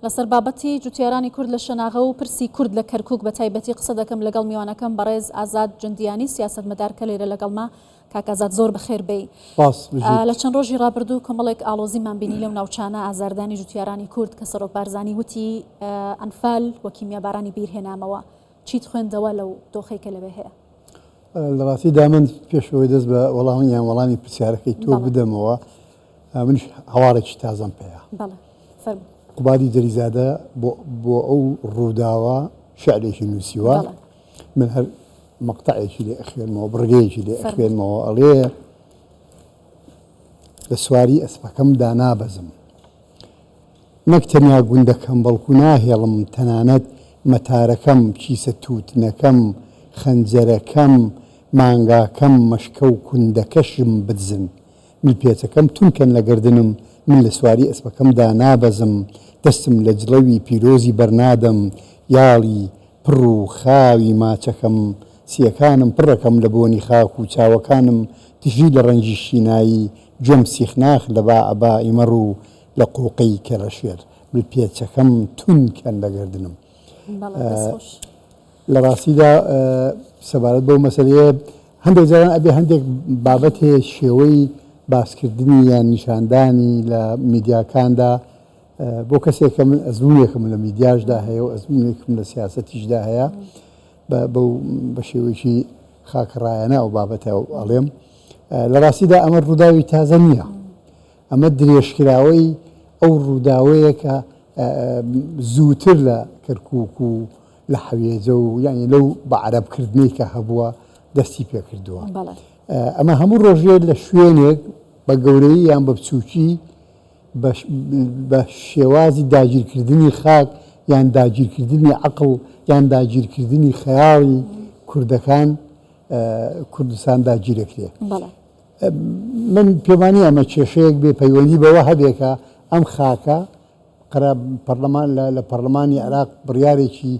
لەسەر بابەتی جوتیارانی کورد لە شەناغە و پرسی کورد لە کەرکوک بە تایبەتی قسە دەکەم لەگەڵ میوانەکەم بەڕێز ئازاد جندیانی سیاسەتمەدار کە لێرە لەگەڵمە. کاک ئازاد زۆر بەخێر بێی. سپاس بژیت. لە چەند ڕۆژی ڕابردوو کۆمەڵێک ئاڵۆزیمان بینی لەو ناوچانە، ئازاردانی جوتیارانی کورد کە سەرۆک بارزانی وتی ئەنفال و کیمیابارانی بیر هێنامەوە. چیت خوێندەوە لەو دۆخەی کە لەوێ هەیە؟ لە ڕاستیدا من پێش ئەوەی دەست بە وەڵام یان وەڵامی پرسیارەکەی تۆ بدەمەوە منیش هەواڵێکی تازەم پێیە. بەڵێ فەرموو. قوبادی جەلیزادە بۆ ئەو ڕووداوە شیعرێکی نووسیوە. من هەر مەقتەعێکی لێ ئەخوێنمەوە، بڕگەیەکی لێ ئەخوێنمەوە، ئەڵێ لە سواری ئەسپەکەم دانابەزم، نەک تەنیا گوندەکەم، بەڵکو ناهێڵم تەنانەت مەتارەکەم، کیسە تووتنەکەم، خەنجەرەکەم، مانگاکەم، مەشکە و کوندەکەشم بدزن. ملپێچەکەم توند کەن لە گەردنم، من لە سواری ئەسپەکەم دانابەزم، دەستم لە جڵەوی پیرۆزی بەرنادەم، یاڵی پڕ و خاوی ماچەکەم، سییەکانم پڕەکەم لە بۆنی خاک و چاوەکانم تژی لە ڕەنگی شینایی، گوێم سیخناخ لە باعەباعی مەڕ و لە قووقەی کەلەشێر. ملپێچەکەم توند کەن لە گەردنم. بەڵێ دەست خۆش. لە ڕاستیدا سەبارەت بەو مەسەلەیە هەندێک جاران ئەبێ هەندێک بابەت هەیە شێوەی باسکردنی یان نیشاندانی لە میدیاکاندا بۆ کەسێک کە من ئەزمونێکم لە میدیاشدا هەیە و ئەزمونێکم لە سیاسەتیشدا هەیە بە شێوەیەکی خاکڕایانە ئەو بابەتە ئەڵێم لە ڕاستیدا ئەمە ڕووداوی تازە نییە ئەمە درێژکراوەی ئەو ڕووداوەیە کە زووتر لە کەرکووک و لە حەوێجە و یانی لەو بە عەرەبکردنەی کە هەبووە دەستی پێکردووە. ئەمە هەموو ڕۆژێ لە شوێنێک بە گەورەیی یان بە بچووکی بە شێوازی داگیرکردنی خاک یان داگیرکردنی عەقڵ یان داگیرکردنی خەیاڵی کوردەکان کوردستان داگیرەکرێ. من پێموانیە ئەمە کێشەیەک بێ پەیوەندی بەوە هەبێ کە ئەم خاکە قەرا پەرلەمان لە پەرلەمانی عێراق بڕیارێکی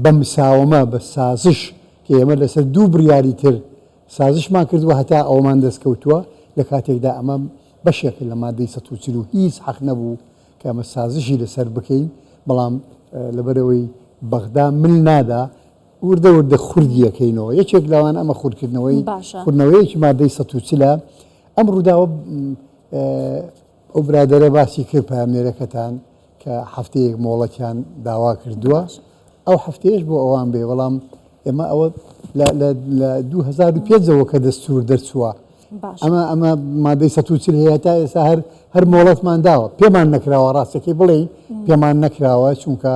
بە مساوەمە بە سازش کە ئێمە لەسەر دوو بڕیاری تر سازشمان کردووە هەتا ئەوەمان دەستکەوتووە لە کاتێکدا ئەمە بەشێکە لە مادەی 140 و هیچ حەق نەبوو کە ئەمە سازشی لەسەر بکەین بەڵام لەبەرەوەی بەغدا مل نادا وردە وردە خوردی ئەکەینەوە یەکێک لەوان ئەمە خوردکردنەوەی باشە. خوردنەوەیەکی مادەی 140 ە ئەم ڕووداوە ئەو برادەرە باسی کرد پەیامنێرەکەتان کە هەفتەیەک مۆڵەتیان داوا کردووە باشە. ئەو هەفتەیەش بۆ ئەوان بێ بەڵام ئێمە ئەوە لە لە لە 2005 ەوە کە دەستور دەرچووە باشە. ئەمە ئەمە مادەی 140 هەیە تا ئێستا هەر هەر مۆڵەتمان داوە پێمان نەکراوە ڕاستەکەی بڵێ پێمان نەکراوە چونکە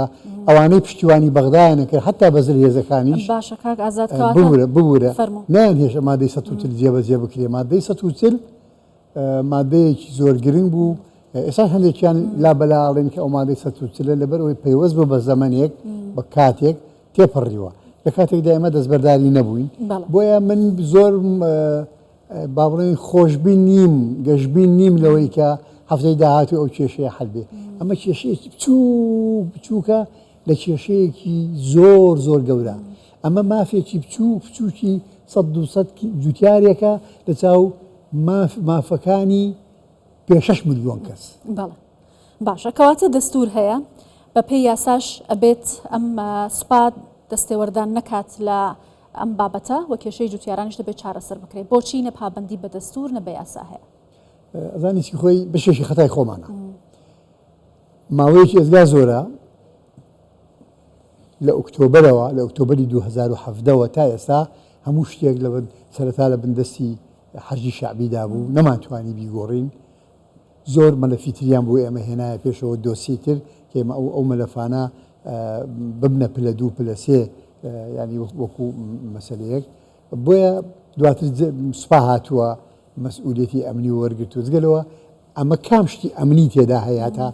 ئەوانەی پشتیوانی بەغدایان کرد حتا بە زلهێزەکانیش باشە کاک ئازاد کەواتە ببورە ببورە فەرموو. نایان هێشت مادەی 140 جێبەجێ بکرێ مادەی 140 مادەیەکی زۆر گرنگ بوو ئێستا هەندێکیان لا بەلا ئەڵێن کە ئەو مادەی 140 لەبەر ئەوەی پەیوەست بوو بە زەمەنێک بە کاتێک تێپەڕیوە لە کاتێکدا ئێمە دەستبەرداری نەبووین بۆیە من زۆر با بڵێین خۆشبین نیم گەشبین نیم لەوەی کە هەفتەی داهاتوو ئەو کێشەیە حل بێ ئەمە کێشەیەکی بچووک بچووکە لە کێشەیەکی زۆر زۆر گەورە ئەمە مافێکی بچووک بچووکی 100 جوتیارێکە لە چاو ماف مافەکانی پێ 6 ملیۆن کەس. بەڵێ باشە کەواتە دەستور هەیە بە پێی یاساش ئەبێت ئەم سوپا دەستێوەردان نەکات لە ئەم بابەتە و کێشەی جوتیارانیش دەبێت چارەسەر بکرێت بۆچی نە پابەندی بە دەستور نە بە یاسا هەیە؟ ئەزانی چی خۆی بەشێکی خەتای خۆمانە ماوەیەکی ئێزگا زۆرە لە ئۆکتۆبەرەوە لە ئۆکتۆبەری 2017ەوە تا ئێستا هەموو شتێک لە سەرەتا لە بندەستی حەشدی شەعبیدا بوو نەمانتوانی بیگۆڕین زۆر مەلەفی تریان بۆ ئێمە هێنایە پێشەوە دۆسیەی تر کە ئێمە ئەو ئەو مەلەفانە ببنە پلە دوو پلە سێ ینی وەکو مەسلەیەک بۆیە دواتر سوپا هاتووە مەسئولیەتی ئەمنی وەرگرتووە جگە لەوە ئەمە کام شتی ئەمنی تێدا هەیە تا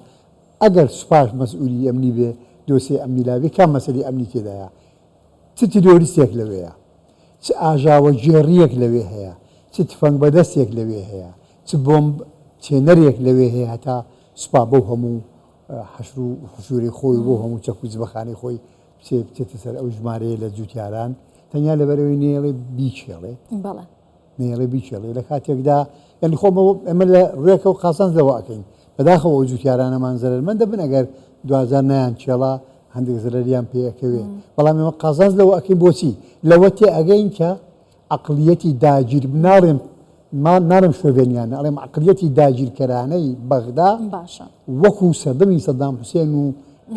ئەگەر سوپاش مەسئولی ئەمنی بێ دۆسیەی ئەمنی لابێ کام مەسەلی ئەمنی تێدایە چ تیرۆریستێک لەوێیە چ ئاژاوەگێڕییەک لەوێ هەیە، چ تفەنگ بەدەستێک لەوێ هەیە، چ بۆمب چێنەرێک لەوێ هەیە هەتا سوپا بەو هەموو حەشر و حشوورەی خۆی و بەو هەموو چەک و جبەخانەی خۆی بچێ بچێتە سەر ئەو ژمارەیە لە جووتیاران تەنیا لەبەرئەوەی نەیەڵێ بیکێڵێ. بەڵێ. نەیەڵێ بیکێڵێ لە کاتێکدا یانی خۆ ئێمە لە ڕوێکە و قازانج لەوە ئەکەین بەداخەوە ئەو جووتیارانەمان زەرەرمەند دەبن ئەگەر دواجار نایان کێڵا هەندێک زەرەریان پێ ئەکەوێ بەڵام ئێمە قازانج لەوە ئەکەین بۆچی لەوە تێ ئەگەین کە عەقڵیەتی داگیر ناڵێم ناڵێم شۆڤێنیانە ئەڵێم عەقڵیەتی داگیرکەرانەی بەغدا باشە وەکو سەردەمی سەدام حوسێن و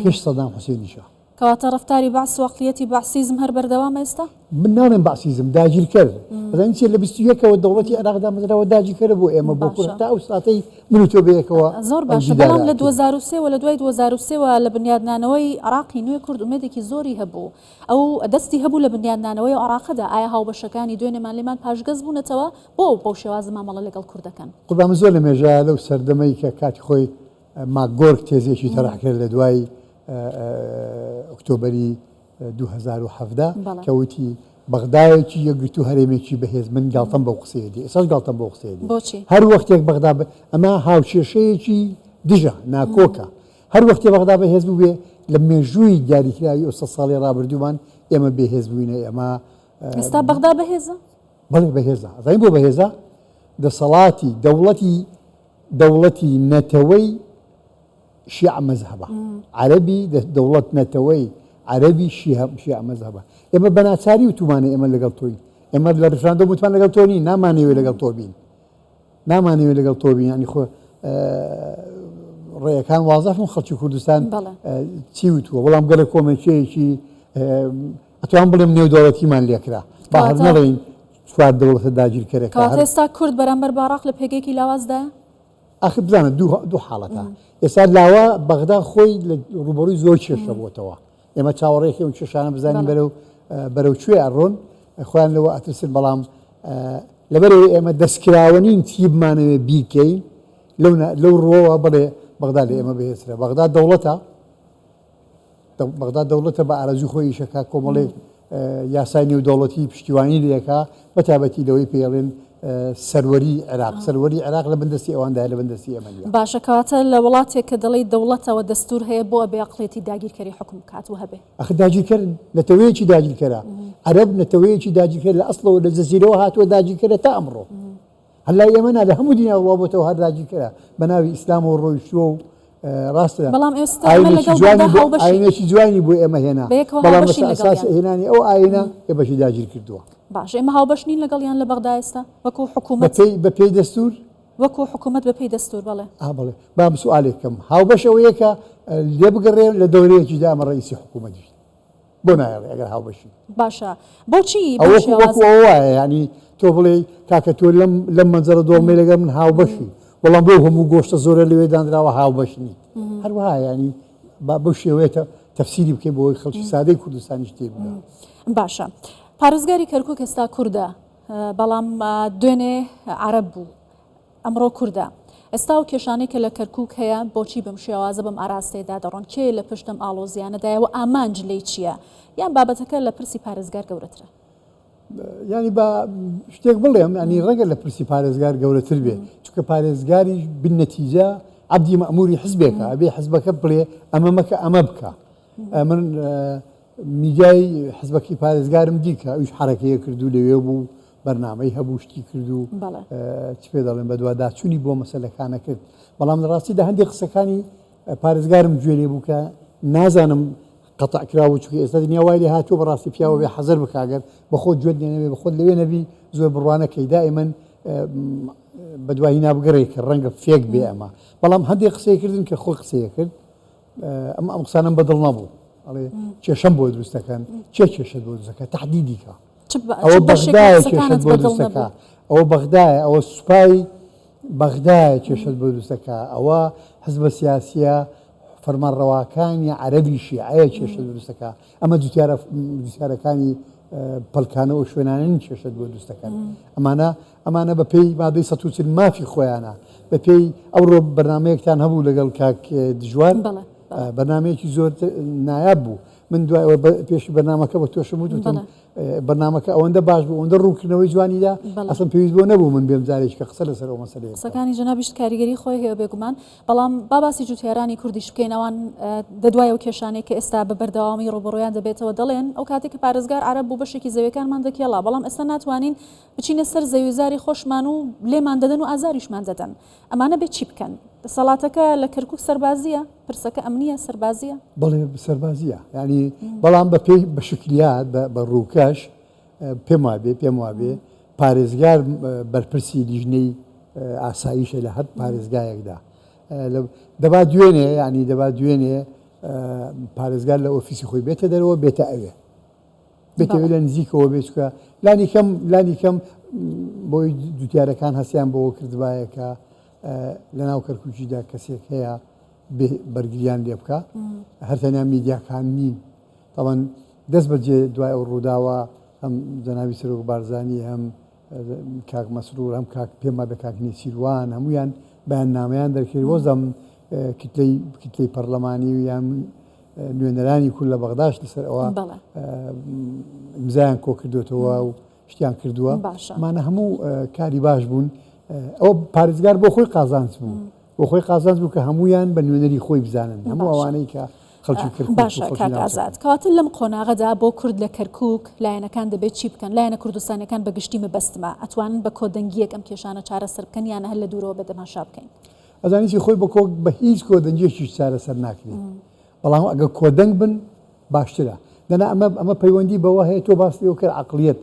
پێش سەدام حوسێنیشە. کەواتە ڕەفتاری بەعس و عەقڵیەتی بەعسیزم هەر بەردەوامە ئێستا؟ من ناڵێم بەعسیزم، داگیرکەر. ئەزانی چیە لە 21ەوە دەوڵەتی عێراق دامەزراوە داگیرکەرە بۆ ئێمە بۆ کورد باشە. هەتا ئەو ساتەی من و تۆ بەیەکەوە زۆر ئەو باشە دیدارە بەڵام لە ئەکەین. 2003 وە لە دوای 2003 وە لە بنیادنانەوەی عێراقی نوێ کورد ئومێدێکی زۆری هەبوو ئەو دەستی هەبوو لە بنیادنانەوەی ئەو عێراقەدا ئایا هاوبەشەکانی دوێنێمان لێمان پاشگەز بوونەتەوە بۆ بەو شێوازە مامەڵە لەگەڵ کورد دەکەن؟ قوربان من زۆر لە مێژە لەو سەردەمەی کە کاتی خۆی ماکگۆرک تێزێکی تەرح کرد لە دوای ئۆکتۆبەری 2017 کە وتی بەغدایەکی یەکگرتوو هەرێمێکی بەهێز من گاڵتەم بەو قسەیە دێ ئێستاش گاڵتەم بەو قسەیە دێ بۆچی؟ هەر وەختێک بەغدا ئەمە هاوکێشەیەکی دژە ناکۆکە هەر وەختێ بەغدا بەهێز بووبێ لە مێژووی دیاریکراوی ئەو سەد ساڵی ڕابردوومان ئێمە بێهێز بووینە ئێمە ئێستا بەغدا بەهێزە؟ بەڵێ بەهێزە ئەزانی بۆ بەهێزە دەسەڵاتی دەوڵەتی دەوڵەتی نەتەوەی شیعە مەزهەبە عەرەبی دەوڵەت نەتەوەی عەرەبی شیعە مەزهەبە ئێمە بەناچاری وتومانە ئێمە لەگەڵ تۆین ئێمە لە ڕیفراندۆم وتمان لەگەڵ تۆ نین نامانەوێ لەگەڵ تۆ بین نامانەوێ لەگەڵ تۆ بین ینی خۆ ڕێیەکان وازحن خەڵکی کوردستان چی وتووە بەڵام گەلە کۆمەکیەکی ئەتوان بڵێم نێودەوڵەتیمان لێکرا با هەر نەڵێین چوار دەوڵەتە داگیرکەرەکە. کەواتە ئێستا کورد بەرامبەر بە عێراق لە پێگەیەکی لاوازدایە؟ ئاخر بزانە دوو حاڵەتە ئێستا لاوە بەغدا خۆی لە ڕووبەڕووی زۆر کێشە بۆتەوە ئێمە چاوەڕێکی ئەو کێشانە بزانین بەرەو بەرەو کوێ ئەڕۆن خۆیان لەوە ئەترسن بەڵام لەبەرەوەی ئێمە دەستکراوە نین چی بمانەوێ بیکەین لەو لەو ڕووەوە بڵێ بەغدا لە ئێمە بەهێزترە بەغدا دەوڵەتە بەغدا دەوڵەتە بە ئارەزوی خۆی ئیشەکا کۆمەڵێک یاسای نێودەوڵەتی پشتیوانی لەکا بە تایبەتی لەوەی پێڵێن سەروەری عێراق سەروەری عێراق لە بندەستی ئەواندایە لە بندەستی ئێمە نیە. باشە کەواتە لە وڵاتێک کە دەڵێی دەوڵەتەوە دەستور هەیە بۆ ئەبێ ئەقڵیەتی داگیرکەری حوکم بکات و هەبێ؟ ئەخر داگیرکەرن نەتەوەیەکی داگیرکەرە عەرەب نەتەوەیەکی داگیرکەر لە ئەسڵەوە لە جەزیرەوە هاتووە داگیرکەرە تا ئەمڕۆ هەر لای ئێمە نا لە هەموو دنیا بڵاو بۆتەوە هەر داگیرکەرە بە ناوی ئیسلامەوە ڕۆیشتووە و ڕاستە بەڵام ئێستا ئێمە ئاینێکی لەگەڵ جوانی بەغدا بۆ هاوبەشین ئاینێکی جوانی بۆ ئێمە هێنا بەیەکەوە بەڵام هاوبەشین لەسەر ئەساسی لەگەڵیان هێنانی ئەو ئاینە ئێمەشی داگیر کردووە باشە ئێمە هاوبەش نین لەگەڵیان لە بەغدا ئێستا وەکو حکوومەت بەپێی بەپێی دەستوور وەکو حکوومەت بەپێی دەستوور بەڵێ ئا بەڵێ با من سوالێک بکەم هاوبەش ئەوەیە کە لێ بگەڕێ لە دەورەیەکیدا ئەمە ڕئیسی حکوومەت بی بۆ نایەڵێ ئەگەر هاوبەشی باشە بۆچی ئەو بەم وەکو وەکو شێوازە ئەوە وایە یانی تۆ بڵێی کاکە تۆ لەم لەم مەنجەڵە دۆڵمەی لەگەڵ من هاوبەشی بەڵام بەو هەموو گۆشتە زۆرە لەوێ دانراوە هاوبەش نیت هەروەها یانی با بەو شێوەیە تەفسیری بکەین بۆ ئەوەی خەڵکی سادەی کوردستانیش تێ بگا. باشە پارێزگاری کەرکوک ئێستا کوردە بەڵام دوێنێ عەرەب بوو ئەمڕۆ کوردە. ئێستا ئەو کێشانەی کە لە کەرکوک هەیە بۆچی بەم شێوازە بەم ئاراستەیەدا دەڕۆن؟ کێ لە پشت ئەم ئاڵۆزییانەدایە و ئامانج لێی چییە؟ یان بابەتەکە لە پرسی پارێزگار گەورەترە؟ یانی با شتێک بڵێم ینی ڕەنگە لە پرسی پارێزگار گەورەتر بێ چونکە پارێزگاریش بالنەتیجە عەبدی مەئموری حزبێکە ئەبێ حزبەکە بڵێ ئەمە مەکە ئەمە بکە من میدیای حزبەکەی پارێزگارم دی کە ئەویش حەرەکەیە کرد و لەوێ بوو بەرنامەی هەبوو شتی کرد و چ پێ دەڵێن بەدواداچوونی بۆ مەسەلەکانە کرد بەڵام لە ڕاستیدا هەندێک قسەکانی پارێزگارم گوێ لێ بوو کە نازانم قەتع کراوە چونکە ئێستا دنیا وای لێ هاتووە بەڕاستی پیاوە بێ حەزەر بکە گەر بەخۆت گوێت لێ نەبێ بەخۆت لەوێ نەبی زۆر بڕوا نەکەی دائیمەن بەدوای هینا بگەڕێ کە ڕەنگە فێک بێ ئەمە بەڵام هەندێک قسەی کردن کە خۆی قسەیە کرد ئەم ئەم قسانەم بەدڵ نەبوو ئەڵێ کێشەم بۆ دروست دەکەن کێ کێشەت بۆ دروست دەکات تەحدیدی کە ئەوە بەغدایە کێشەت بۆ دروست دەکا ئەوە بەغدایە ئەوە سوپای بەغدایە کێشەت بۆ دروست دەکا ئەوە حزبە سیاسیە فەرمانڕەواکانی عەرەبی شیعەیە کێشە دروست دەکا ئەمە جوتیارە جوتیارەکانی پەلکانە و شوێنانە نین کێشەت بۆ دروست دەکەن ئەمانە ئەمانە بە پێی مادەی 140 مافی خۆیانە بە پێی ئەوڕۆ بەرنامەیەکتان هەبوو لەگەڵ کاک دژوار بەرنامەیەکی زۆر نایاب بوو من دوای ئەوە پێشی بەرنامەکە بە تۆشم وت وتم بەرنامەکە ئەوەندە باش بوو ئەوەندە ڕوونکردنەوەی جوانیدا ئەسڵەن پێویست بۆ نەبوو من بێم جارێکی کە قسە لەسەر ئەو مەسەلەیە بکەم. قسەکانی جەنابیشت کاریگەری خۆی هەیە بێگومان، بەڵام با باسی جوتیارانی کوردیش بکەین ئەوان دەدوای ئەو کێشانەی کە ئێستا بە بەردەوامی ڕووبەڕوویان دەبێتەوە دەڵێن ئەو کاتێک کە پارێزگار عەرەب بوو بەشێکی زەویەکانمان دەکێڵا بەڵام ئێستا ناتوانین بچینە سەر زەویوزاری خۆشمان و لێمان دەدەن و ئازاریشمان دەدەن ئەمانە بێ چی بکەن؟ دەسەڵاتەکە لە کەرکوک سەربازییە؟ پرسەکە ئەمنییە، سەربازییە؟ بەڵێ سەربازییە. یانی بەڵام بە پێی بە شکلیات بە ڕووکەش پێم وابێ پێم وابێ پارێزگار بەرپرسی لیژنەی ئاسایشە لە هەر پارێزگایەکدا. دەبا دوێنێ یانی دەبا دوێنێ پارێزگار لە ئۆفیسی خۆی بێتە دەرەوە بێتە ئەوێ. بێتەوێت لە نزیکەوە بێت چکە لانی کەم لانی کەم بۆی جوتیارەکان هەستیان بەوە کردبایە کە لە ناو کەرکووکیدا کەسێک هەیە بەرگریان لێ بکە هەر تەنیا میدیاکان نین تاوان دەست بەجێ دوای ئەو ڕووداوە هەم جەنابی سەرۆک بارزانی هەم کاک مەسرور هەم کاک پێم وابێ کاک نێچیروان هەمویان بەیاننامەیان دەرکرد وەزم کتلەی کتلەی پەرلەمانی و یان نوێنەرانی کورد لە بەغداش لەسەر ئەوە ئیمزایان کۆ کردوێتەوە و شتیان کردووە مانە هەموو کاری باش بوون ئەو پارێزگار بۆ خۆی قازانج بوو بۆ خۆی قازانج بوو کە هەمویان بە نوێنەری خۆی بزانن هەموو ئەوانەی کە خەڵکی کەرکوک باشە کاک ئازاد کەواتە لەم قۆناغەدا بۆ کورد لە کەرکوک لایەنەکان دەبێت چی بکەن لایەنە کوردستانیەکان بە گشتی مەبەستمە ئەتوانن بە کۆدەنگیەک ئەم کێشانە چارەسەر بکەن یان هەر لە دوورەوە بێ تەماشا بکەین؟ ئەزانی چی خۆی بە کۆک بە هیچ کۆدەنگیەکیش چارەسەر ناکرێت بەڵام ئەگەر کۆدەنگ بن باشترە دەنا ئەمە ئەمە پەیوەندی بەوە هەیە تۆ باسی ئەو کرد عقلیەت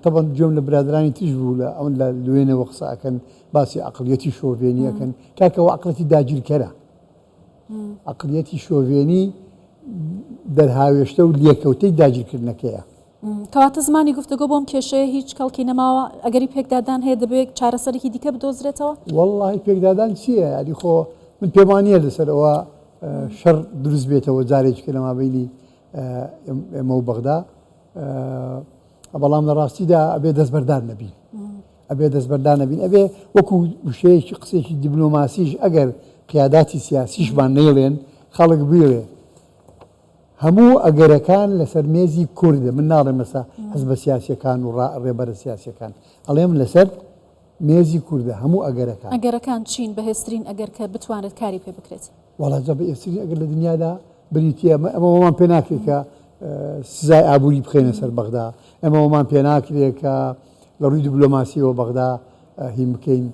تەبەن گوێم لە برادرانی تریش بوو لە ئەون لە لوێنەوە قسە ئەکەن باسی عقلیەتی شۆڤێنی ئەکەن کاکەوە عقلەتی داگیرکەرە عقلیەتی شۆڤێنی دەرهاوێشتە و لێکەوتەی داگیرکردنەکەیە. کەواتە زمانی گفتوگۆ بۆم کێشەیە هیچ کەڵکی نەماوە ئەگەری پێکدادان هەیە دەبێت چارەسەرێکی دیکە بدۆزرێتەوە؟ وەڵڵاهی پێکدادان چییە یاری خۆ من پێم وانییە لەسەر ئەوە شەڕ دروست بێتەوە جارێکی کە لە مابەینی ئێمە و بەغدا بەڵام لە ڕاستیدا ئەبێ دەستبەردار نەبین. ئەبێ دەستبەردار نەبین، ئەبێ وەکو وشەیەکی قسەیەکی دیبلۆماسیش ئەگەر قیاداتی سیاسیشمان نەیڵێن خەڵک بڵێ هەموو ئەگەرەکان لەسەر مێزی کوردە، من ناڵێم لەسەر حزبە سیاسیەکان و ڕێبەرە سیاسیەکان، ئەڵێم لەسەر مێزی کوردە هەموو ئەگەرەکان. ئەگەرەکان چین؟ بەهێزترین ئەگەر کە بتوانرێت کاری پێ بکرێت؟ وەڵا جا بەهێزترین ئەگەر لە دنیادا بریتییە، ئەمە وەمان پێ ناکرێت کە سزای ئابووری بخەینە سەر بەغدا، ئێمە وەمان پێ ناکرێت کە لە ڕووی دیبلۆماسیەوە بەغدا هین بکەین،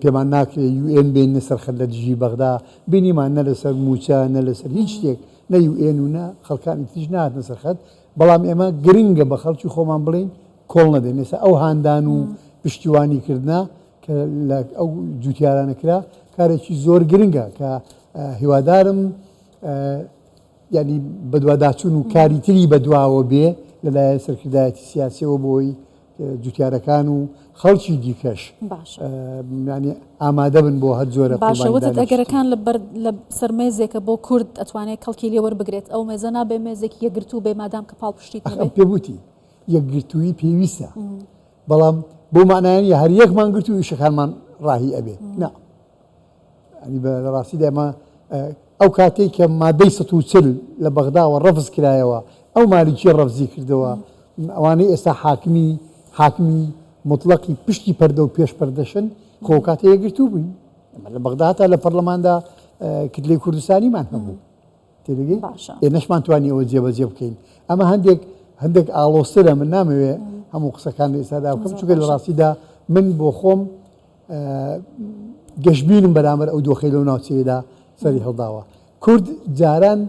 پێمان ناکرێت UN بێنینە سەر خەت لە دژی بەغدا، بینیمان نە لەسەر مووچە نە لەسەر هیچ شتێک نە UN و نە خەڵکانی تریش نەهاتنە سەر خەت، بەڵام ئێمە گرنگە بە خەڵکی خۆمان بڵێین کۆڵ نەدەین، ئێستا ئەو هاندان و پشتیوانی کردنە کە لە ئەو جوتیارانە کرا کارێکی زۆر گرنگە کە هیوادارم یانی بەدواداچوون و کاری تری بەدواوە بێ لەلایەن سەرکردایەتی سیاسیەوە بۆی جوتیارەکان و خەڵکی دیکەش ینی ئامادە بن بۆ هەر جۆرە باشە وتت ئەگەرەکان لە بەر لە سەر مێزێکە بۆ کورد ئەتوانێت کەڵکی لێ وەربگرێت ئەو مێزە نابێ مێزێکی یەکگرتوو بێ مادام کە پاڵپشتیت نەبێ پێ وتی یەکگرتوویی پێویستە بەڵام بۆ مانایە نیە هەر یەکمان گرت و ئیشەکانمان ڕاهی ئەبێ نا ینی بە لە ڕاستیدا ئێمە ئەو کاتێک کە مادەی 140 لە بەغداوە ڕەفز کرایەوە ئەو مالیکی ڕەفزی کردەوە ئەوانەی ئێستا حاکمی حاکمی مطلقی پشتی پەردە و پێش پەردەشن خۆ کاتێ یەکگرتوو بووین ئێمە لە بەغدا تا لە پەرلەماندا کتلەی کوردستانیمان هەبوو تێدەگەی؟ باشە. ئێ نەشمان توانی ئەوە جێبەجێ بکەین. ئەمە هەندێک هەندێک ئاڵۆزترە من نامەوێ هەموو قسەکان لە ئێستادا بکەم زۆر چونکە لە باشە. ڕاستیدا من بۆ خۆم گەشبینم بەرامبەر ئەو دۆخەی لەو ناوچەیەدا سەری هەڵداوە. کورد جاران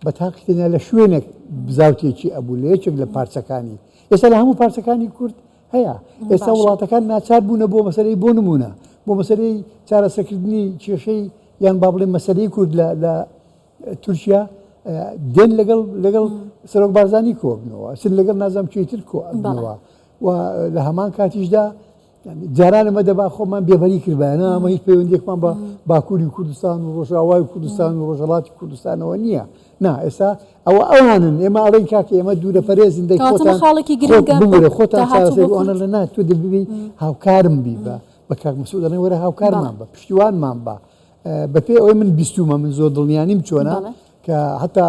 بە تاقی تەنیا لە شوێنێک بزاوتێکی ئەبوو لە یەکێک لە پارچەکانی ئێستا لە هەموو پارچەکانی کورد هەیە. ئێستا باشە. وڵاتەکان ناچار بوونە بۆ مەسەلەی بۆ نموونە بۆ مەسەلەی چارەسەرکردنی کێشەی یان با بڵێم مەسەلەی کورد لە لە تورکیا دێن لەگەڵ لەگەڵ سەرۆک بارزانی کۆبنەوە چن لەگەڵ نازام کێتر کۆ ئەبنەوە و لە هەمان کاتیشدا جاران ئەمە دەبا خۆمان بێبەری کردبایە ئەمە هیچ پەیوەندیەکمان بە باکووری کوردستان و ڕۆژاوای کوردستان و ڕۆژهەڵاتی کوردستانەوە نییە نا ئێستا ئەوە ئەوانن ئێمە ئەڵێن کاکە ئێمە دوورە پەرێزین دەی خۆتان خاڵێکی گرنگە ببورە خۆتان چارەسەر ئەوانە لە نا تۆ دەبی هاوکارم بی بە بە کاک مەسعود دەڵێن وەرە هاوکارمان بە پشتیوانمان بە بەپێی ئەوەی من بیستومە من زۆر دڵنیانیم چۆنە کە هەتا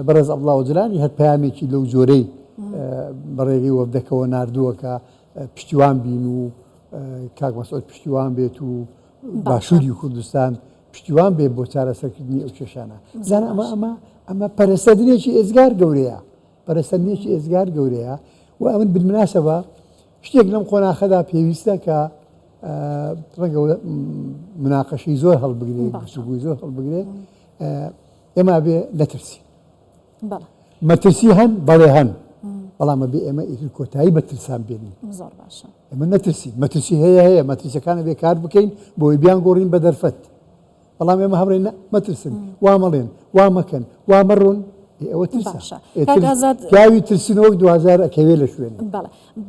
بەڕێز عەبدوڵا ئۆجەلانی هەر پەیامێکی لەو جۆرەی بە ڕێگەی وەفدەکەوە ناردووە کە پشتیوان بین و کاک مەسعود پشتیوان بێت و باشووری کوردستان پشتیوان بێت بۆ چارەسەرکردنی ئەو کێشانە زانە ئەمە ئەمە ئەمە پەرەسەندنێکی ئێجگار گەورەیە پەرەسەندنێکی ئێجگار گەورەیە و ئەمن بالمناسبە شتێک لەم قۆناخەدا پێویستە کە ڕەنگە مناقەشەی زۆر هەڵبگرێ گفتوگوی زۆر هەڵبگرێ ئێمە بێ نەترسی مەترسی هەن بەڵێ هەن بەڵام بێ ئێمە ئیتر کۆتایی بە ترسان بێنین زۆر باشە ئێمە نەترسی مەترسی هەیە هەیە مەترسیەکانە بێ کار بکەین بۆی بیان گۆڕین بە دەرفەت بەڵام ئێمە هەمڕێ مەترسن وا مەڵێن وا مەکەن وا مەڕۆن ئەوە ترسە پیاوی ترسنەوە 2000 ئەکەوێ لە شوێن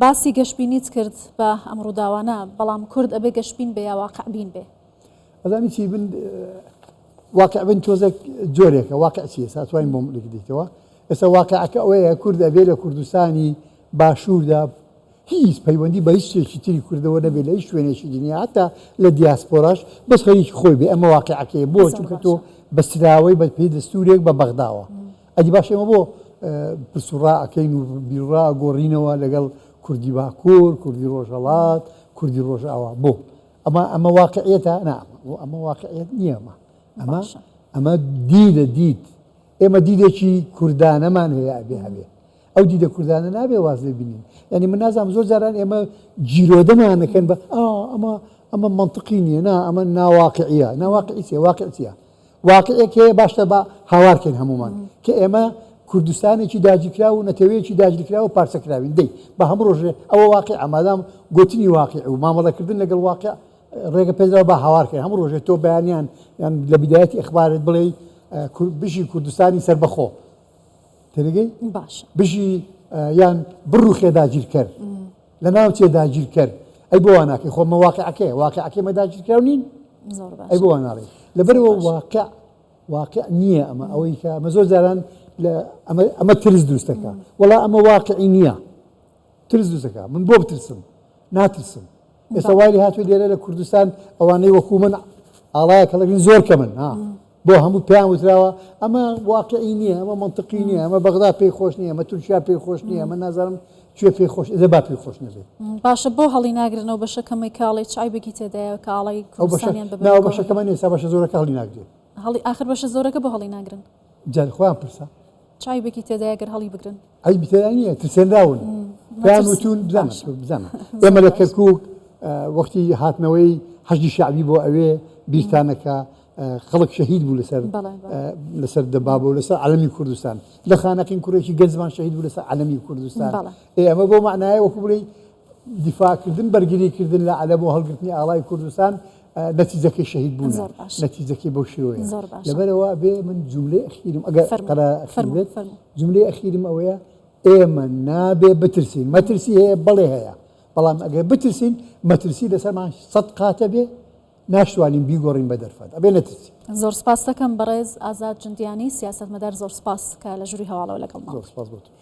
باسی گەشببینیت کرد بە ئەم ڕووداوانە بەڵام کورد ئەبێ گەشببین بێ یا واقعبین بێ ئەزانی چی بن واقع بن تۆزێک جۆرێکە واقع چیە ساتوانین بۆم لێکدەیتەوە ئێستا واقعەکە ئەوەیە کورد ئەبێ لە کوردستانی باشووردا هیچ پەیوەندی بە هیچ شتێکی تری کوردەوە نەبێت لە هیچ شوێنێکی دنیا هەتا لە دیاسپۆراش بەس خەریکی خۆی بێ ئەمە واقعەکەیە بۆ چونکە تۆ بەستراوەی بە پێی دەستورێک بە بەغداوە ئەدی باش ئێمە بۆ پرسوڕا ئەکەین و بیرڕا گۆڕینەوە لەگەڵ کوردی باکوور کوردی ڕۆژهەڵات کوردی ڕۆژئاوا بۆ ئەمە ئەمە واقعیەتە نا ئەمە واقعیەت نییە ئەمە ئەمە ئەمە دیدە دید ئێمە دیدێکی کوردانەمان هەیە ئەبێ هەبێ ئەو دیدە کوردانە نابێ واز لێ بینین یعنی من نازانم زۆر جاران ئێمە گیرۆدەمانەکەن بە ئەمە ئەمە منطقی نییە نا ئەمە ناواقعیە ناواقعی چیە واقع چیە واقعێک هەیە باشتە بە هاوارکەین هەمومان کە ئێمە کوردستانێکی داگیرکراو و نەتەوەیەکی داگیرکراو و پارچەکراوین دەی بە هەموو ڕۆژێ ئەوە واقع مادام گوتنی واقع و مامەڵەکردن لەگەڵ واقع ڕێگە پێدراوە با هاوارکەین هەموو ڕۆژێ تۆ بەیانیان یان لە بدایەتی ئەخبارت بڵێ بژی کوردستانی سەربەخۆ تێدەگەی باشە بژی یان بڕوخێ داگیرکەر لە ناوچێ داگیرکەر ئەی بۆ وا ناکەی خۆ مە واقعەکەیە واقعەکەی مە داگیرکراو نین زۆر باشە ئەی بۆ وا ناڵێی لەبەرەوە واقع واقع نییە ئەمە ئەوەی کە ئەمە زۆر جاران لە ئەمە ئەمە ترس دروستەکە وەڵا ئەمە واقعی نییە ترس دروستەکە من بۆ بترسم ناترسم ئێستا وای لێ هاتووە لێرە لە کوردستان ئەوانەی وەکوو من ئاڵایەک هەڵەگرن زۆر کەمن ها بۆ هەموو پێیان وتراوە ئەمە واقعی نییە ئەمە منطقی نییە ئەمە بەغدا پێی خۆش نییە ئەمە تورکیا پێی خۆش نییە ئەمە نازانم کوێ پێی خۆش ئێ با پێی خۆش نەبێت باشە بۆ هەڵی ناگرنەوە بەشە کەمەی کاڵی چ عەیبێکی تێدایە کە ئاڵای ئەو بەشە کوردستانیان ببەن ناو بەشەکەمە نییە ئێستا بەشە زۆرەکە هەڵی ناگرێت هەڵی ئاخر بەشە زۆرەکە بۆ هەڵی ناگرن جا خۆیان پرسە چ عەیبێکی تێدایە گەر هەڵی بگرن؟ عەیبی تێدا نییە ترسێنراون پێیان وتون بزانە بزانە ئێمە لە کەرکک وەختی هاتنەوەی حەشدی شەعبی بۆ ئەوێ بیرتانەکە خەڵک شەهید بوو لەسەر لەسەر دەباب و لەسەر عەلەمی کوردستان لە خانەقین کوڕێکی گەنجمان شەهید بوو لەسەر عەلەمی کوردستان ئێ ئەمە بۆ معنایە وەکو بڵێی دیفاعکردن بەرگریکردن لە عەلەم و هەڵگرتنی ئاڵای کوردستان نەتیجەکەی شەهید بوونە نەتیجەکەی بەو شێوەیە لەبەرەوە بێ من جملەی ئەخیرم ئەگەر قەرار ئەخیر بێت جملەی ئەخیرم ئەوەیە ئێمە نابێ بترسین مەترسی هەیە بەڵێ هەیە بەڵام ئەگەر بترسین مەترسی لەسەرمان سەد قاتە بێ ناشتوانین بیگۆڕین بە دەرفەت ئەبێ نەترسین. زۆر سپاست دەکەم بەڕێز ئازاد جندیانی سیاسەتمەدار زۆر سپاس کە لە ژووری هەواڵەوە لەگەڵمان زۆر سپاس بۆ تۆش.